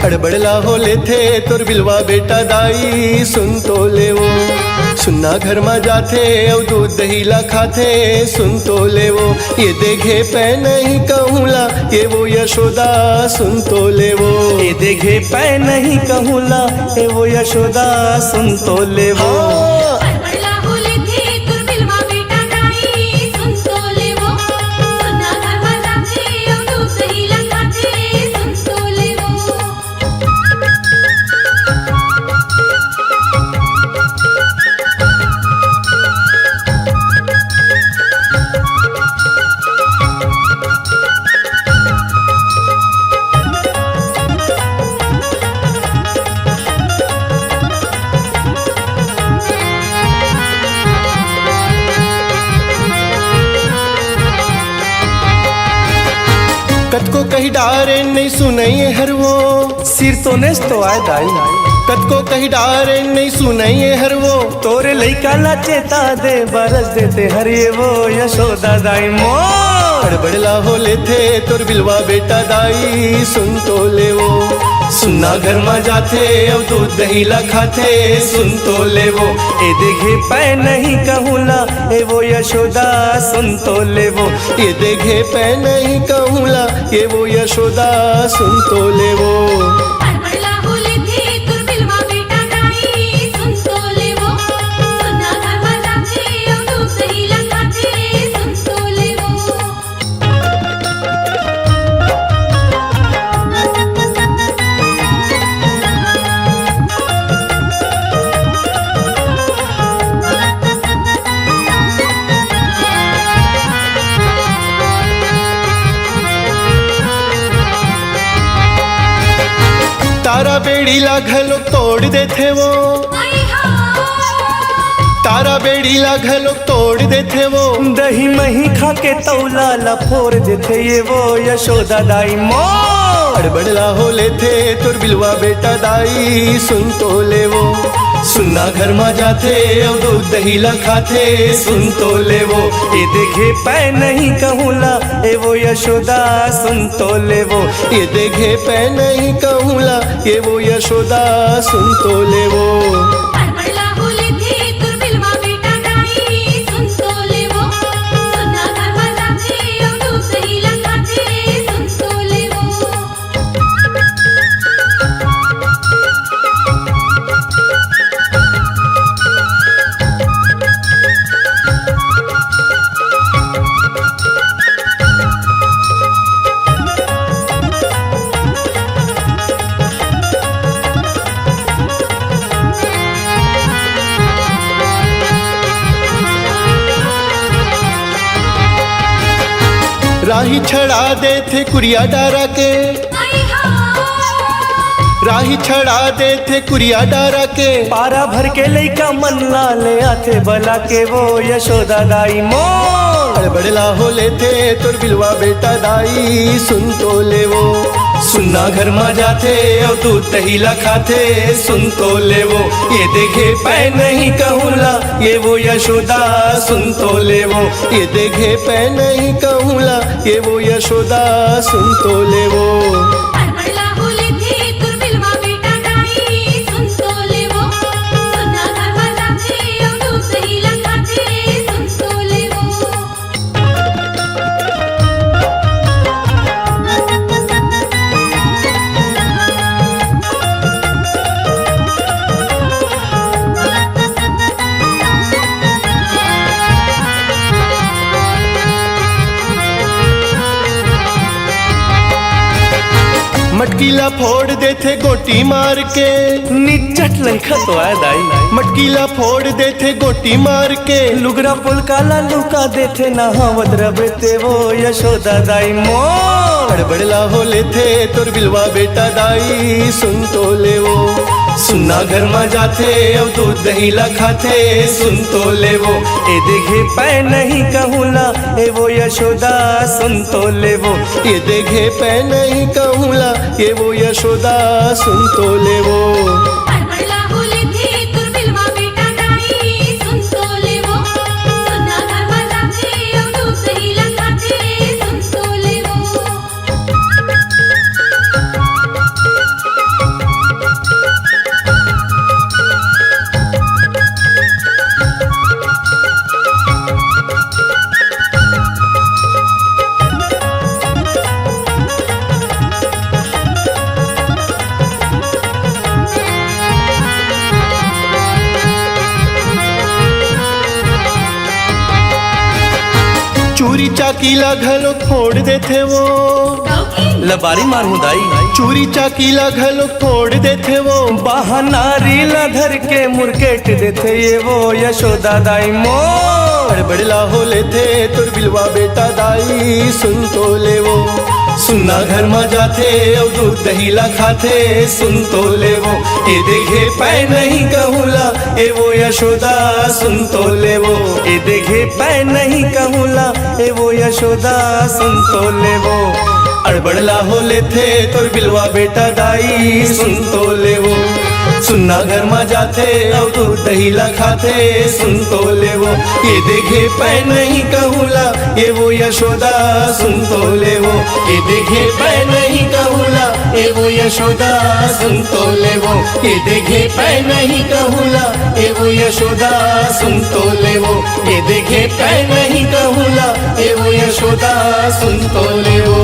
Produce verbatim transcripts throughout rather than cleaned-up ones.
अड़बड़ ला हो लेथे तोर बिलवा बेटा दाई, सुन तो ले वो। सुन्ना घर मा जाथे अउ दूध दही ला खाथे, सुन तो ले वो। ये देखे पै नहीं कहूँ ला, ये वो यशोदा, सुन तो ले वो। ये देखे पै नहीं कहूँ ला, ये वो यशोदा, सुन तो ले वो। हाँ। अड़बड़ ला हो लेथे तोर बिलवा बेटा दाई, सुन तो ले वो। सुन्ना घर मा जाथे अउ दूध दही ला खाथे, सुन तो ले वो। कतको कही डारे नहीं सुनई हर वो। सिर तो नेस तो आय दाई। कतको कही डारे नहीं सुनई हर वो। तोरे लइका ला चेता दे बरस देथे हर ये वो यशोदा दाई मोर। अड़बड़ ला हो लेथे तोर बिलवा बेटा दाई, सुन तो ले वो। सुन्ना घर मा जाथे अउ दूध दही ला खाथे, सुन तो ले वो। ये देखे पै नहीं कहूँ ला, ये वो यशोदा, सुन तो ले वो। ये देखे पै नहीं कहूँ ला, ये वो यशोदा, सुन तो ले वो। अड़बड़ ला हो लेथे तोर बिलवा बेटा दाई, सुन तो ले वो। सुन्ना घर मा जाथे अउ दूध दही ला खाथे, सुन तो ले वो। तारा बेड़ी ला घलो तोड़ देथे वो। तारा बेड़ी ला घलो तोड़ देथे वो। दही मही खा के तौला ला फोर देथे ये वो यशोदा दाई मोर। अड़बड़ ला हो लेथे तोर बिलवा बेटा दाई, सुन तो ले वो। सुन्ना घर मा जाथे अउ दूध दही ला खाथे, सुन तो ले वो। ये देखे पै नहीं कहूँ ला, ये वो यशोदा, सुन तो ले वो। ये देखे पै नहीं कहूँ ला, ये वो यशोदा, सुन तो ले वो। अड़बड़ ला हो लेथे तोर बिलवा बेटा दाई, सुन तो ले वो। सुन्ना घर मा जाथे अउ दूध दही ला खाथे, सुन तो ले वो। राही छड़ा देथे कुरिया डारा के। राही छड़ा देथे कुरिया डारा के। पारा भर के लइका मन ला ले आथे बला के वो यशोदा दाई मोर। अड़बड़ ला हो लेथे तोर बिलवा बेटा दाई, सुन तो ले वो। सुन्ना घर मा जाथे अउ दूध दही ला खाथे, सुन तो ले वो। ये देखे पै नहीं कहूँ ला, ये वो यशोदा, सुन तो ले वो। ये देखे पै नहीं कहूँ ला, ये वो यशोदा, सुन तो ले वो। अड़बड़ ला हो लेथे तोर बिलवा बेटा दाई, सुन तो ले वो। सुन्ना घर मा जाथे अउ दूध दही ला खाथे, सुन तो ले वो। मटकी ला फोड़ देथे गोटी मार के। निचट लइका तो आय दाई। मटकी ला फोड़ देथे गोटी मार के। लुगरा पोलका ला लुका देथे, नहावत रबे ते वो यशोदा दाई मोर। अड़बड़ ला हो लेथे तोर बिलवा बेटा दाई, सुन तो ले वो। सुन्ना घर मा जाथे अउ दूध दही ला खाथे, सुन तो ले वो। ये देखे पै नहीं कहूँ ला, ये वो यशोदा, सुन तो ले वो। ये देखे पै नहीं कहूँ ला, ये वो यशोदा, सुन तो ले वो। अड़बड़ ला हो लेथे तोर बिलवा बेटा दाई, सुन तो ले वो। सुन्ना घर मा जाथे अउ दूध दही ला खाथे, सुन तो ले वो। चूरी चाकी ला घलो फोड़ देथे वो। लबारी मारहूं दाई। चूरी चाकी ला घलो फोड़ देथे वो। बाहनारी ला धर के मुरकेट देथे ये वो यशोदा दाई मोर। बड़ला हो लेथे तोर बिलवा बेटा दाई, सुन तो ले वो। सुन्ना घर म जाथे अउ दूध दही ला खाथे, सुन तो ले वो। ए देखे पै नहीं कहूला, ए वो यशोदा, सुन तो ले वो। ए देखे पै नहीं कहूला, ए वो यशोदा, सुन तो ले वो। अड़बड़ला हो लेथे तोर बिलवा बेटा दाई, सुन तो ले वो। सुन्ना घर म जाथे अउ दूध दही ला खाथे, सुन तो ले वो। ए देखे पै नहीं कहूला, ए वो यशोदा, सुन तो ले वो। ए देखे पै नहीं कहूला, ए वो यशोदा, सुन तो ले वो। ए देखे पै नहीं कहूला, ए वो यशोदा, सुन तो ले वो। ए देखे पै नहीं कहूला, ए वो यशोदा, सुन तो ले वो।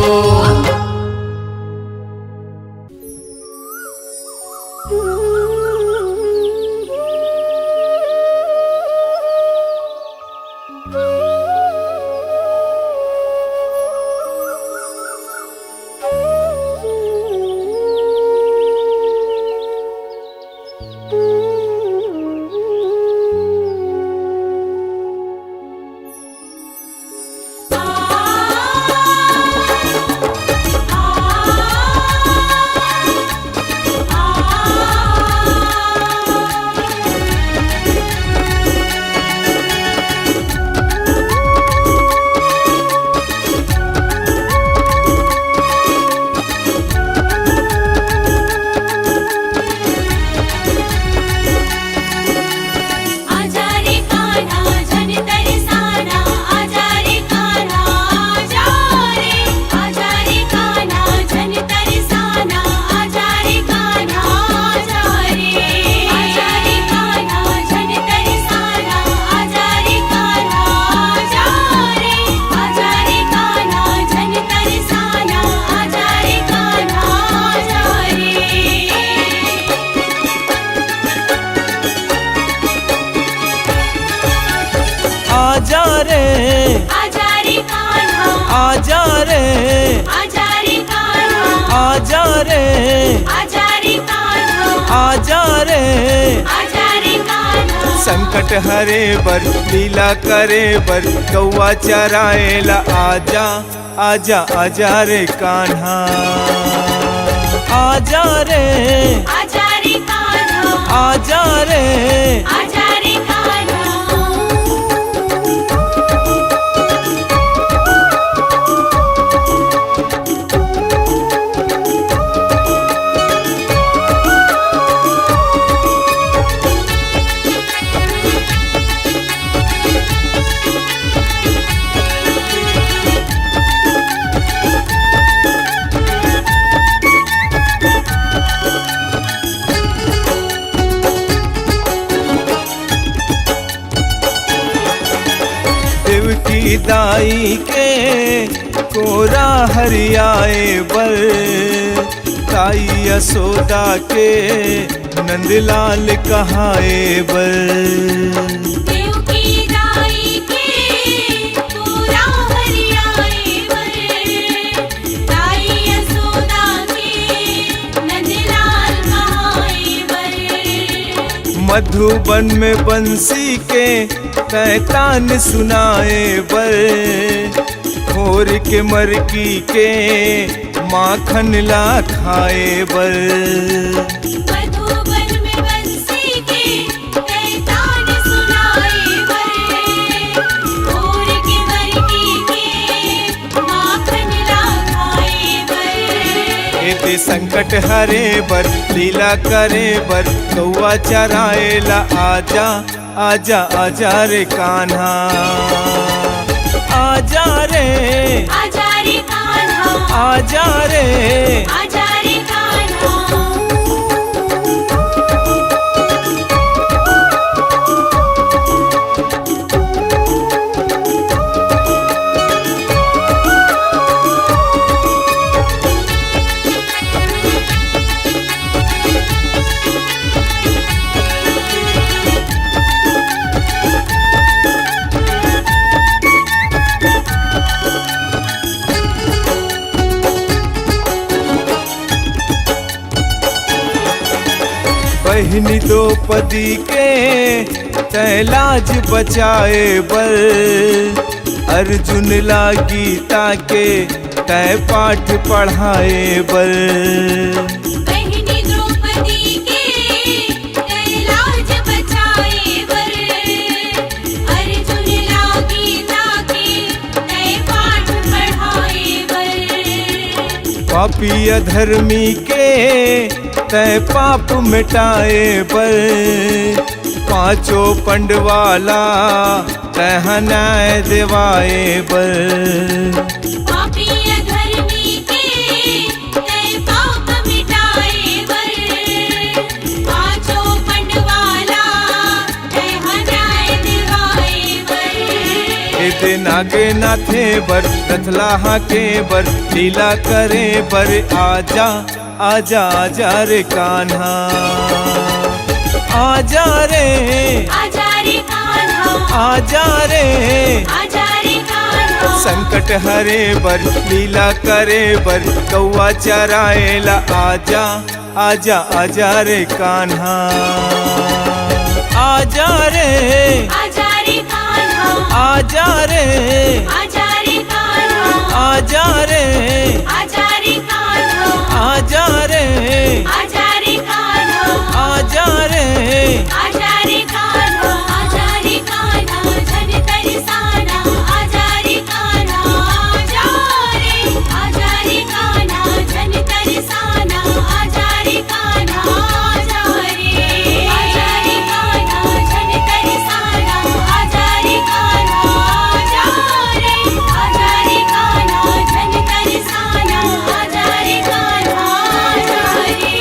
आजा रे, आजा रे कान्हा, आजा रे, आजा रे कान्हा, आजा रे, आजा रे कान्हा, आजा रे, आजा रे कान्हा। संकट हरे बर, लीला करे बर, गौवा चराए ला आजा, आजा, आजा रे कान्हा। आजा रे, आजा रे कान्हा, आजा रे, आजा रे कान्हा। देवकी दाई के कोरा हरियाए बर, ताई यशोदा के नंदलाल कहाए बर। देवकी दाई के कोरा हरियाए बर, ताई यशोदा के नंदलाल कहाए बर। मधुबन में बंसी के तैं तान सुनाए बर, घोर के मरकी के माखन ला खाए बर। मधुबन में बंसी के तैं तान सुनाए बर, घोर के मरकी के माखन ला खाए बर। एते संकट हरे बर, लीला करे बर, गौवा चराए ला आजा, आजा, आजा रे कान्हा। आजा रे, आजा रे कान्हा, आजा रे, आजा रे कान्हा। बहिनी द्रौपदी के तैं लाज बचाए बर, अर्जुन ला गीता के तैं पाठ पढ़ाए बर। बहिनी द्रौपदी के तैं लाज बचाए बर, अर्जुन ला गीता के तैं पाठ पढ़ाए बर। पापी अधर्मी के तैं पाप मिटाए बर, पांचों पंडवा ला तैं न्याय देवाए बर। पापी अधर्मी के तैं पाप मिटाए बर, पांचों पंडवा ला तैं न्याय देवाए बर। ए दे नागे नाथे बर, रथ ला हांके बर, लीला करे बर आजा, आजा, आजा रे कान्हा। आजा रे, आजा रे कान्हा। आजा रे, आजा रे कान्हा। संकट हरे बर, लीला करे बर, गौवा चराए ला आजा, आजा, आजा रे कान्हा। आजा रे, आजा रे कान्हा। आजा रे, आजा रे कान्हा। आजा रे, आजा रे कान्हा। आजा रे, आजा रे कान्हा। आजा रे, आजा रे कान्हा। आजा रे कान्हा, झन तरसाना। आजा रे कान्हा, आजा रे, आजा रे कान्हा, झन तरसाना। आजा रे कान्हा, आजा रे, आजा रे कान्हा, झन तरसाना। आजा रे कान्हा, आजा रे, आजा रे कान्हा, झन तरसाना। आजा रे कान्हा, आजा रे।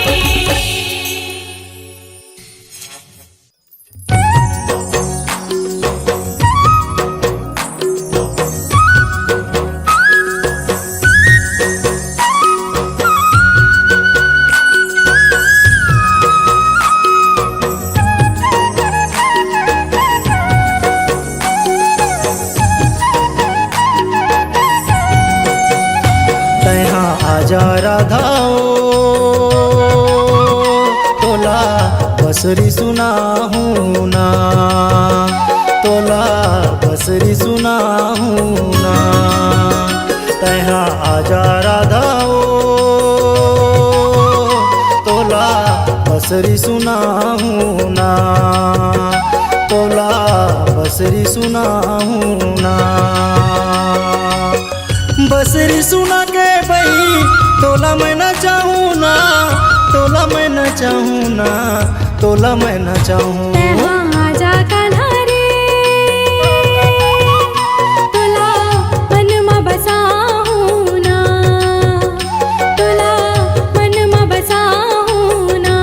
तैं हा आजा राधा ओ, तोला बसरी सुनाहूँ ना, तोला बसरी सुनाहूँ ना। तैं हा आजा राधा ओ, तोला बसरी सुनाहूँ ना, तोला बसरी सुनाहूँ ना। बसरी सुना के बही, तोला मैं नचाहूँ ना, तोला मैं नचाहूँ ना, तोला मैं नचाहूँ। तैं हा आजा कान्हा रे, तोला मन म बसाहूँ ना, तोला मन म बसाहूँ ना।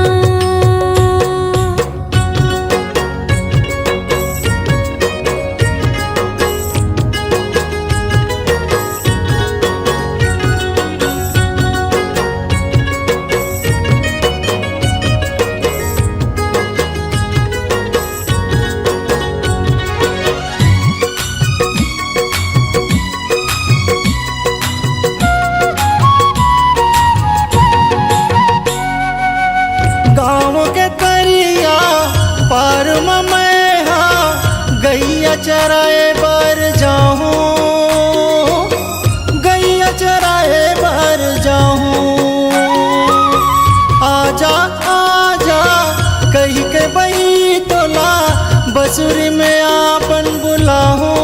गाँव के तरिया पार म मैं हा गैया चराए बर जाहूँ, गैया चराए बर जाहूँ। आजा, आजा कहि के बही, तोला बसुरी में आपन बुलाहूँ,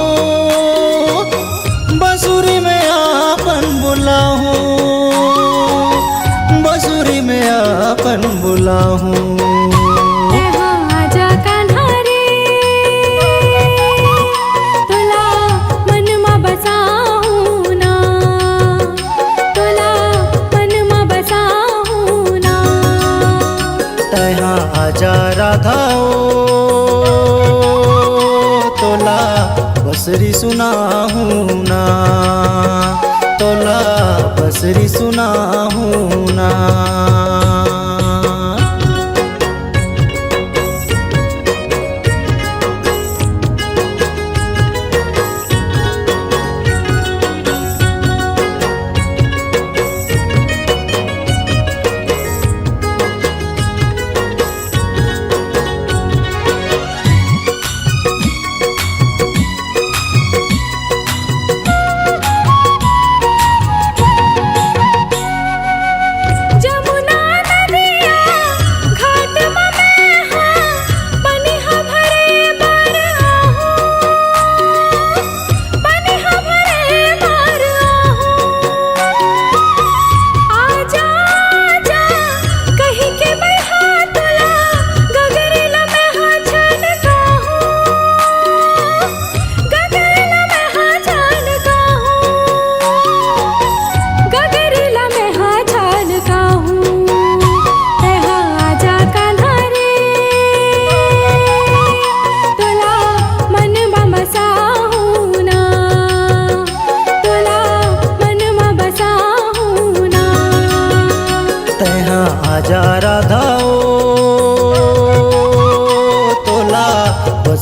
बसुरी में आपन बुलाहूँ, बसुरी में आपन बुलाहूँ। तैं हा आजा कान्हा रे, तोला मन म बसाहूँ ना, तोला मन म बसाहूँ ना। तैं हा आजा राधा ओ, तोला बसरी सुनाहूँ ना, तोला बसरी सुनाहूँ ना।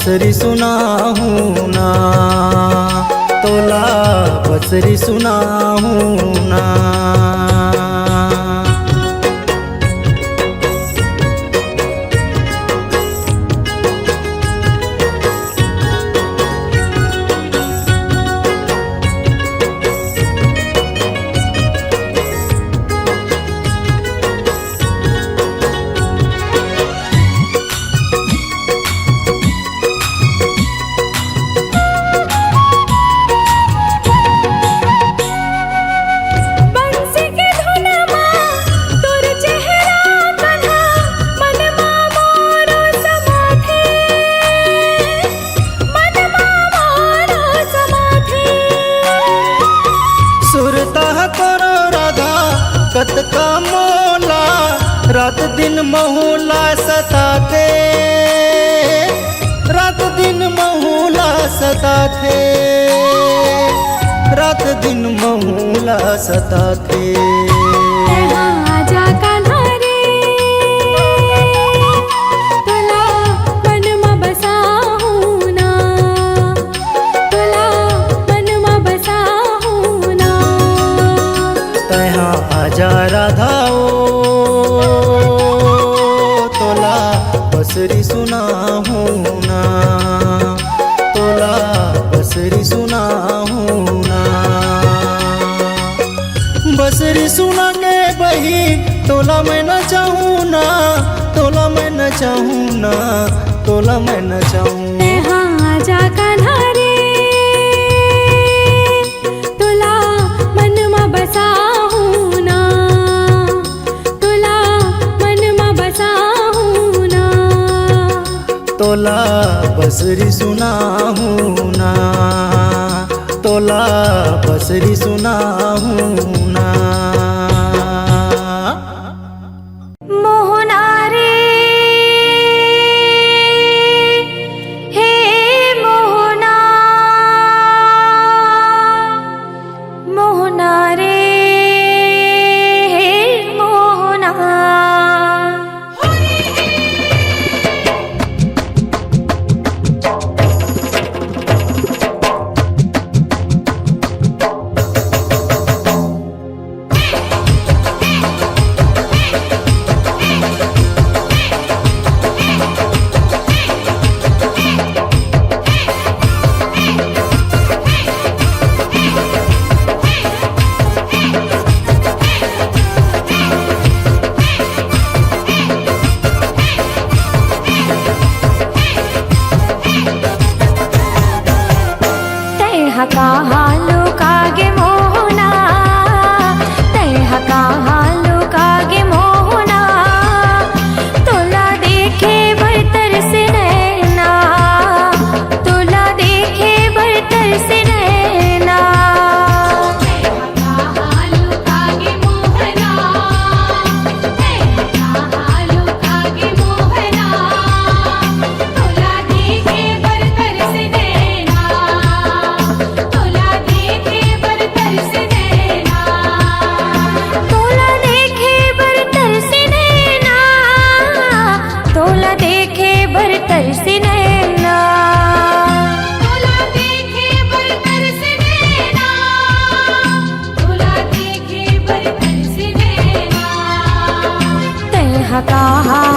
बसरी सुनाहूँ ना, तोला बसरी सुनाहूँ ना। बंसी के धुन मा तोर चेहरा कन्हा, मन मा मोरो समाथे, मन मा मोरो समाथे। सुरता तोरो राधा कतका मोला, रात दिन महूला सताथे, रात दिन महूला सताथे, रात दिन महूला सताथे। तेहा आजा कान्हा रे, तोला मन म बसाहूँ ना, तोला मन म बसाहूँ ना। तेहा आजा राधा ओ, तोला बसरी सुनाहूँ ना, तोला बसरी सुनाहूँ ना। बसरी सुना के बहिन, तोला मैं नचाहूँ ना, तोला मैं नचाहूँ ना, तोला मैं नचाहूँ। तेहा आजा कान्हा रे, तोला मन म बसाहूँ ना, तोला मन म बसाहूँ ना। तोला बसरी सुनाहूँ ना, तोला बसरी सुनाहूँ ना। मोहना रे, हे मोहना, मोहना रे, हे मोहना। तैं ह कहाँ लुका गे मोहना, तैं ह कहाँ लुका गे मोहना, तोला देखे बर तरसे नैना, तोला देखे बर तरसे नैना। तोला देखे बर तरसे नैना, तोला देखे बर तरसे नैना। तोला देखे बर तरसे नैना, तोला देखे बर तरसे नैना। तैं ह कहाँ,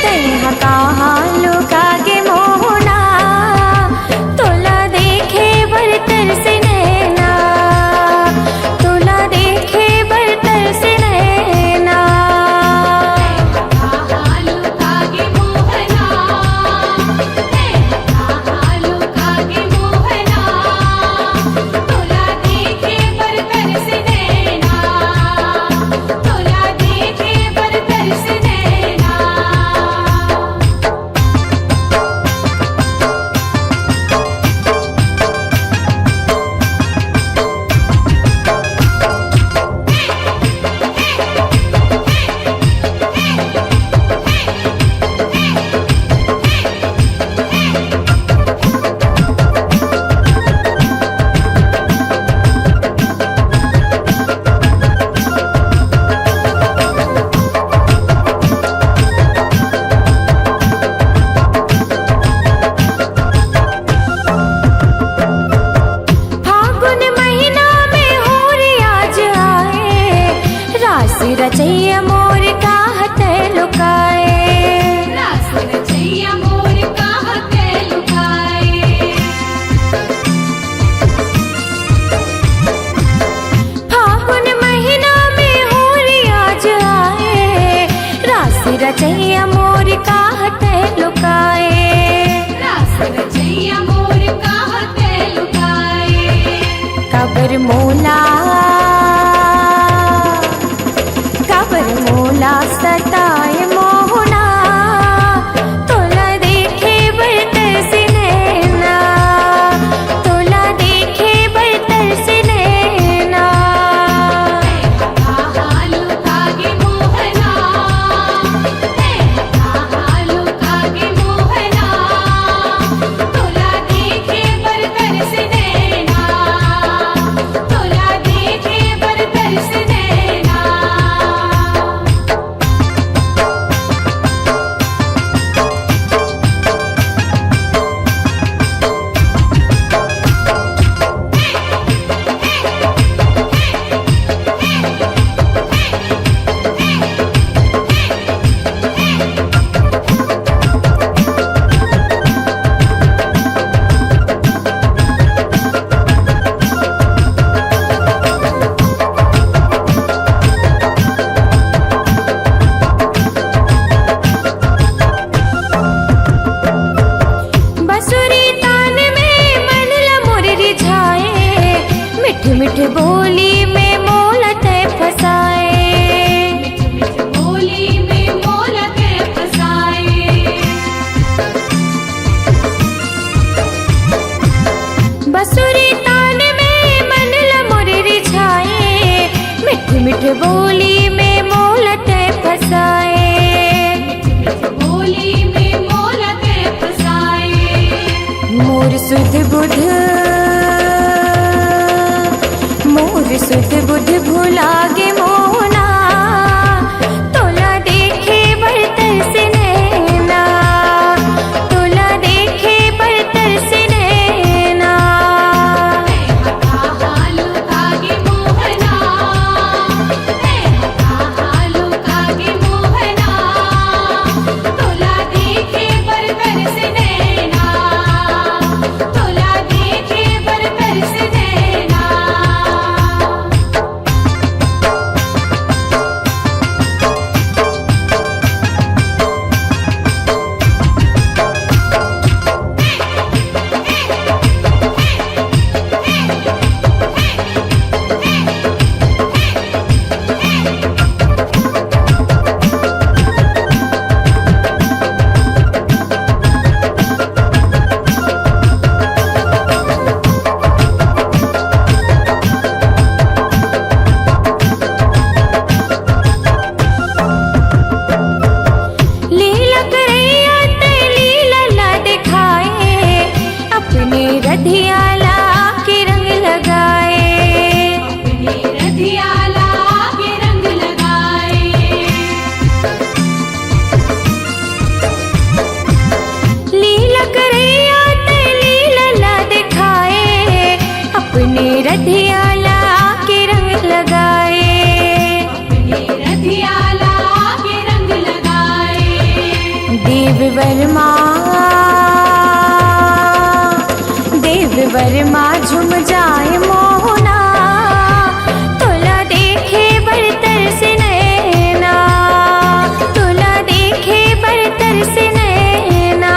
तैं ह कहाँ लुका गे मोहना, तोला देखे बर तरसे नैना, तोला देखे बर तरसे नैना। मोर काहत लुकाए। रास रचैया मोर काहत लुकाए। फागुन महीना में होरी आज आए। रास रचैया मोर काहत लुकाए। रास रचैया मोर काहत लुकाए। काबर मोला, काबर मोला सताए मोहना, तोला देखे बर तरसे नैना, तोला देखे बर तरसे नैना। बसुरी तान में मन ला मोर रिझाए, मिठ मिठ बोली में मोला तै फसाए। मिठ मिठ बोली में मोला तै फसाए। बसुरी तान में मन ला मोर रिझाए, मिठ मिठ बोली में मोला तै फसाए। बोली में मोला तै फसाए। मोर सुध बुध, मोर सुध बुध भुला गे मोहना, तोला देखे बर तरसे नैना, तोला देखे बर तरसे नैना। लीला करैया तै लीला ला दिखाए, अपने रधिया ला के रंग लगाए। अपने रधिया ला के रंग लगाए। लीला करैया तै लीला ला दिखाए, अपने रधिया ला के रंग लगाए। अपने रधिया ला के रंग लगाए। देव वर्मा, देव वर्मा झूम जाए मोहना, तोला देखे बर तरसे नैना, तोला देखे बर तरसे नैना।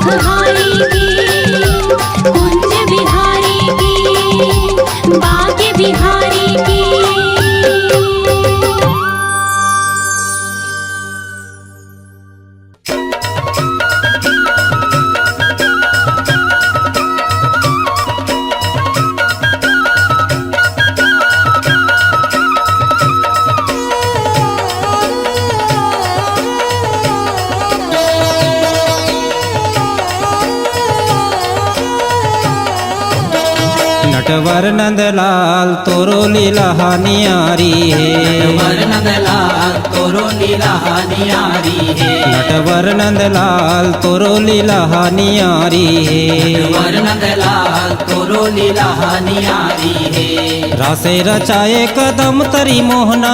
बिहारी की, कुंज बिहारी की, बाके बिहारी की। नटवर नंदलाल तोरो लीला हा नियारी हे। नटवर नंदलाल तोरो लीला हा नियारी हे। नटवर नंदलाल तोरो लीला हा नियारी हे। नटवर नंदलाल तोरो लीला हा नियारी हे। रासे रचाए कदम तरी मोहना,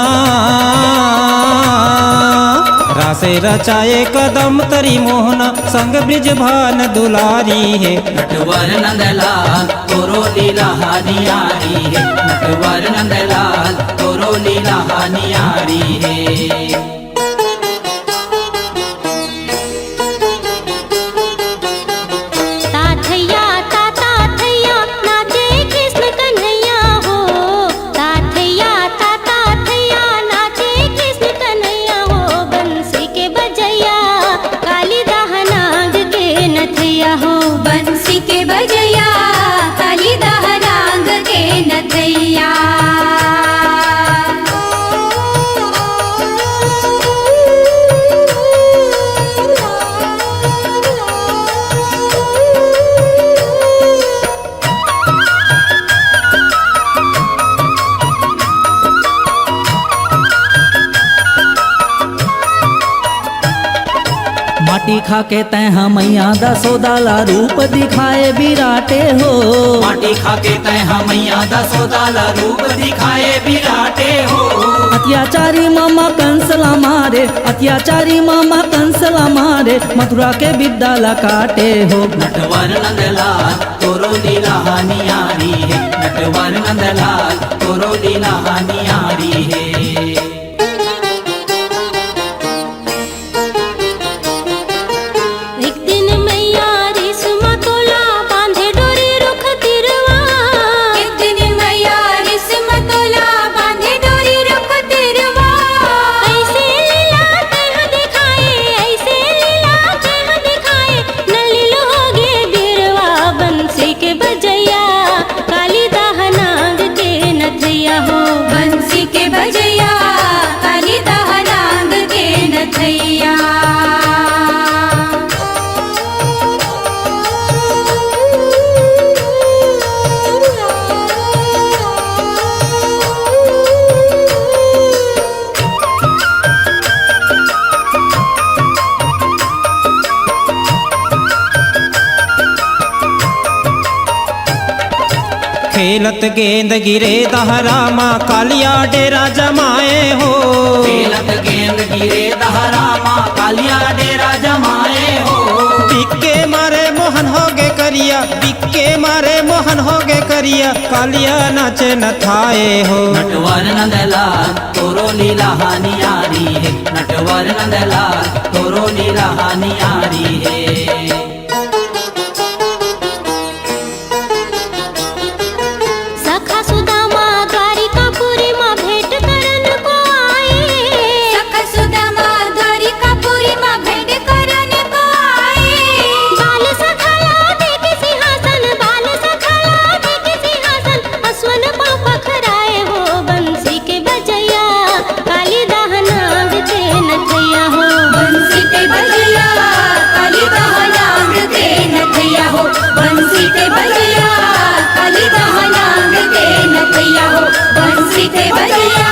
रासे रचाए कदम तरी मोहना, संग ब्रिज भान दुलारी हे। नटवर नंदलाल तोरो लीला हा नियारी हे। नटवर नंदलाल तोरो लीला हा नियारी हे। ताथैया, ता, ताथैया, नाचे कृष्ण कन्हैया हो। ताथैया, ता, ताथैया, नाचे कृष्ण कन्हैया हो। बंसी के बजैया, काली दहनांग के नथैया हो। बंसी के बजैया, काली दहनांग के नथैया। माटी खा के तैं ह मैया दसोदा ला रूप दिखाए बिराटे हो। माटी खा के तैं ह मैया दसोदा ला रूप दिखाए बिराटे हो। अत्याचारी मामा कंस ला मारे, अत्याचारी मामा कंस ला मारे, मथुरा के बिद्दा ला काटे हो। नटवर नंदलाल तोरो लीला हा नियारी हे। नटवर नंदलाल तोरो लीला हा नियारी हे। एक दिन मैया रिसमा तोला बांधे डोरी रुख तिरवा। एक दिन मैया रिसमा तोला बांधे डोरी रुख तिरवा। ऐसे लीला तेह दिखाए, ऐसे लीला तेह दिखाए, नलिल होगे बिरवा। बंसी के बजैया, काली दहनांग के नथैया हो। बंसी के बजैया, काली दहनांग के नथैया। खेलत गेंद गिरे दहरा मा कालिया डेरा जमाए हो। खेलत गेंद गिरे दहरा मा कालिया डेरा जमाए हो। बिक्के मारे मोहन होगे करिया, बिक्के मारे मोहन होगे करिया, कालिया नाचे नथाए हो। नटवर नंदलाल तोरो लीला हा नियारी हे। नटवर नंदलाल तोरो लीला हा नियारी हे। सखा सुदामा द्वारिकापुरी मा भेंट करन को आए। सखा सुदामा द्वारिकापुरी मा भेंट करन को आए। बाल सखा ला देखे सिंहासन, बाल सखा ला देखे सिंहासन, असवन पाँव पखराए हो। बंसी के बजैया, काली दहनांग के नथैया हो। बंसी के बजैया, काली दहनांग के नथैया हो। बंसी के बजैया, काली दहनांग के नथैया हो। बंसी के बजैया,